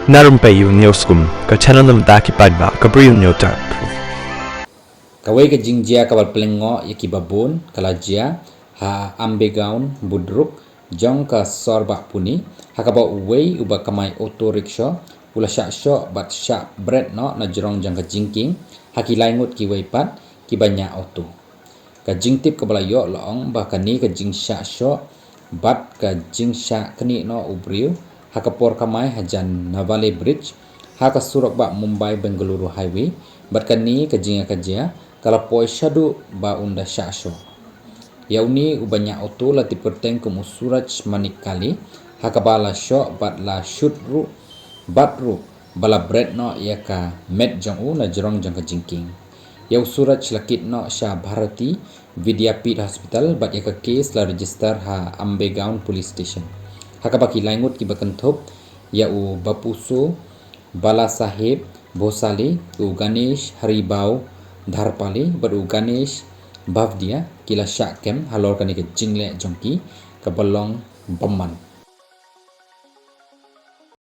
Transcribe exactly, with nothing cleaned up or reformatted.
Na Rympei U News Kum, ka channel na bynta ki paidbah ka Bri U News Tap. Kawei ka jingjia kaba pynlyngngoh ïa kiba bun ka la jia ha Ambegaon Budruk jong ka Sorbah Pune, ha kaba uwei uba kamai auto rickshaw u la shah shoh bad shah bret noh na jrong jong ka jingkieng ha ki lai ngut kiwei pat kiba ñiah auto. Ka jingtip kaba la ïoh la ong ba kane ka jingshah shoh bad ka jingshah knieh noh u briew ha ka por kamai hajan Navale Bridge ha ka surok bah Mumbai Bengaluru Highway, bad kane ka jingïakajia ka la poi shaduh ba un da shah shoh. Ïa une uba ñiah auto la tip kyrteng kum u Suraj Manik Kale, ha kaba la shoh bad la shut ruh bad ruh ba la bret noh ïa ka met jong u na jrong jong ka jingkieng. Ïa u Suraj la kit noh sha Bharati Vidyapith Hospital bad ïa ka case la register ha Ambegaon Police Station, ha kaba ki lai ngut kiba kynthup ïa u Bapuso Balasaheb Bhosale, u Ganesh Haribau Dharpale bad u Ganesh Bhavdia ki la shah kem halor kane ka jingleh jong ki kaba long bymman.